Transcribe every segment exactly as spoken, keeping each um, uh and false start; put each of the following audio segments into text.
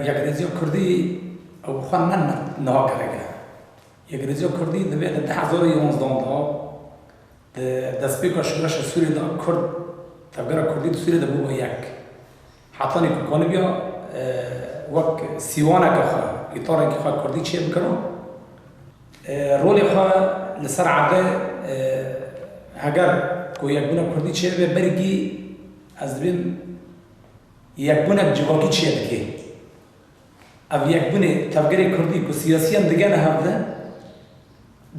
Yekrêziya Kurdî ew xwe ne niha gerek e. Yekrêziya Kurdî divê di du hezar û yonzdan de, di destpêka şoreşa Sûriyê de Kurd, tevgera Kurdî di Sûriyê de bûbû yek. Hetanî ku konibiya, e, wek sîwaneke xwe, îtarekî xwe Kurdî çêbikira. E, rolê xwe li ser erdê, e, heger ku yekbûna Kurdî çêbibe, berî gî ez dibêm yekbûnek civakî çêdike. Ev yekbûnê tevgerê Kurdî ku siyasiyan digene hev de,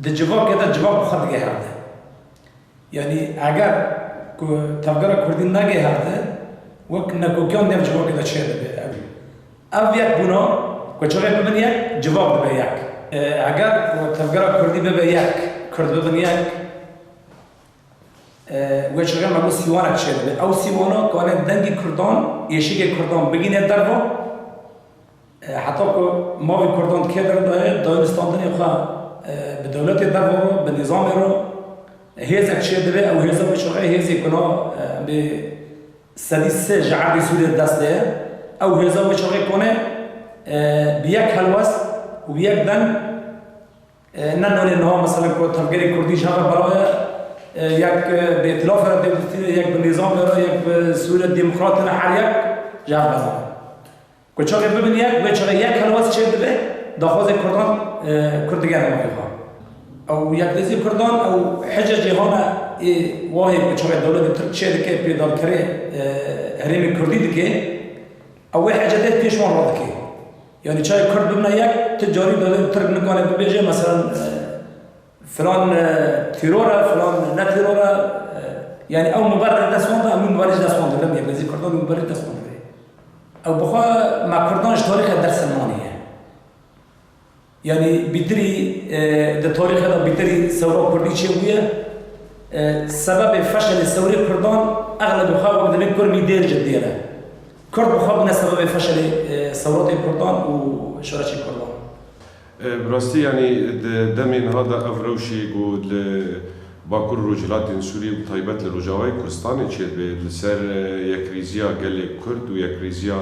di civakê de civak bi xwe dige hev de. Yanî eger ku tevgera Kurdî nege hev de, wek nekokiyan nêv civakê de çêdibe. Ev, ev yekbûna ku çaxê bibin yek, civak dibe yek. E, eger ku tevgera Kurdî bibe yek, Kurd bibin yek, e, wê çaxê me got sîwanek çêdibe. Ew sîwana kane dengê Kurdan, êşîgê Kurdan bigîne derva, E, heta ku mavê Kurdan di kê derê de ye, dayîn standinê xwe, e, bi dewletê derve re, bi nîzamê re hêzek çêdibe, ew hêza wê çaxê hêzê ku na, e, bi sedî sê ji erdê Sûriyê dest de ye. Ew hêza wê çaxê kone, e, bi yek helwest û bi yek deng, e, ne nolê niha, mesela ku tevgerê Kurdî ji hev re belav e, e, yek, e, bi îtilafê re dewletî, yek bi nîzamê re, yek bi Sûriya Demokratî re, her yek ji hev belav e. Ku çaxê bibin yek, wê çaxê yek helwest çêdibe, daxwazê Kurdan, e, Kurd digere mafê xwe. Ew yekrêzî Kurdan, ew hece cîhana ê wahê ku çaxê dewletê Tirk çêdike, pêdalkerê, e, herêmê Kurdî dike, ew wê hece dê pêş wan radike. Yanî çaxê Kurd bibine yek, ti carî dewletê Tirk nikane bibêje, meselan, e, Filan, e, teror e, filan ne teror e, e, yanî ew miber li dest wan de, em wî miberê ji dest wan digirin, yekrêzî Kurdan wî miberê dest wan digire. Ew bi xwe me Kurdan ji tarîxê ders naniye. Yanî bîtirî, e, di tarîxê de bîtirî sewra Kurdî çêbûye, e, sebebê feşelê sewrê Kurdan exlebî xwe wek dibê kurmî dêr ji dêr e. Kurd bi xwe bûne sebebê feşelê, e, sewratê Kurdan û şoreşê Kurdan. E, bi rastî, yanî, di demê niha de ev rewşê ku li Bakur Rojhilatên Sûriyê, bi taybet li Rojavayê Kurdistanê çêdibe, li ser, e, yekrêziya gelê Kurd û yekrêziya,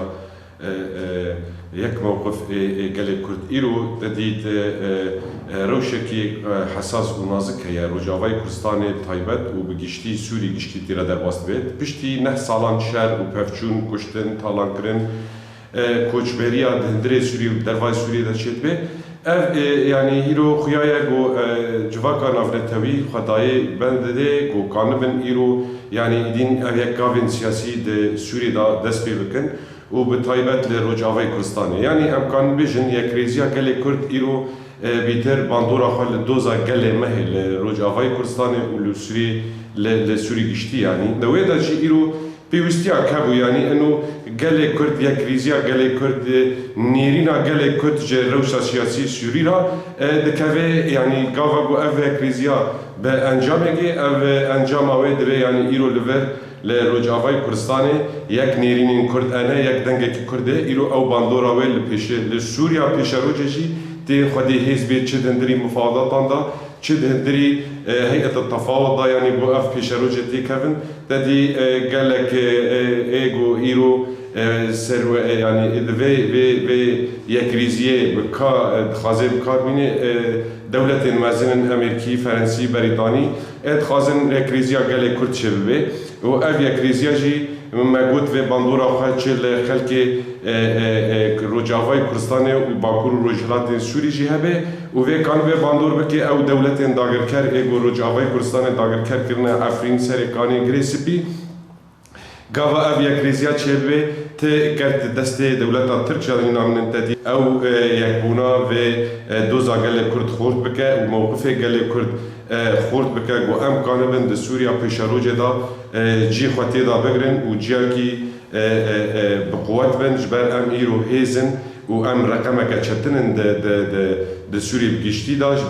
e, e, yek mewqif ê, ê gelê Kurd îro te dît, e, e, rewşekî, e, hesas û nazik heye. Rojavayê Kurdistanê bi taybet û bi giştî Sûrî giştî tê re derbas dibe. Piştî neh salan şer û pevçûn, kuştin, talankirin, e, koçberiya di hundirê Sûriyê û dervayê Sûriyê de çêdibe. Ev, e, yanî îro xuya ye ku, e, civaka navnetewî xwe dayê bendê ku kanibin îro, yanî îdîn ev yek gavên siyasî di Sûriyê de dest pê bikin û bi taybet li Rojavayê Kurdistanê. Yanî em kanin bêjin yekrêziya gelê Kurd îro, e, bîtir bandora xwe li doza gelê me hê li Rojavayê Kurdistanê û li Sûriyê, li, li Sûrî giştî yanî. Di wê de jî îro pêwîstiya kebû, yanî ino gelê Kurd, yekrêziya gelê Kurd, nêrîna gelê Kurd ji rewşa siyasî Sûrî re, e, dikeve, yanî gava ku ev yekrêziya bi encamekê, ev encama wê divê, yanî îro li vir li Rojavayê Kurdistanê yek nêrînên Kurd hene, yek dengekî Kurd e, îro ew bandora wê li pêşê, li Sûriya pêşerojê jî tê xwedî hêz bê çi di hundirî mufawedatan de, çi di hundirî, e, heyeta tefawet de, yanî bo ev pêşerojê têkevin, te dî, e, gelek, e, e, ê ku îro, e, ser we, e, yanî, e, di vê, vê, vê yekrêziyê bi ka-, e, dixwaze bi kar bîne, e, dewletên mezin in, Amerîkî, Ferensî, Berîtanî, e, dixwazin yekrêziya gelê Kurd çêbibe. Û ev yekrêziya jî, me got, vê bandora xwe çi li xelkê, e, e, e, Rojavayê Kurdistanê û Bakur û Rojhilatê Sûrî jî hebe û vê kanibe bandor bike ew dewletên dagirker ê ku Rojavayê Kurdistanê dagirker kirine, Efrîn, Serê Kanê, Girê Spî. Gava ev yekrêziya çêbibe, ti kevt destê dewleta Tirk, ji nîna min te dî ew, e, yekbûna vê, e, doza gelê Kurd xurt bike û mewqifê gelê Kurd, e, xurt bike ku em kanibin di Sûriya pêşerojê de, e, cî xwe tê de bigrin û ciyakî, e, e, e, bi quwet bin, ji ber em îro hêz in û em reqemeke çetin in di, di, di, di Sûriyê bi giştî de, ji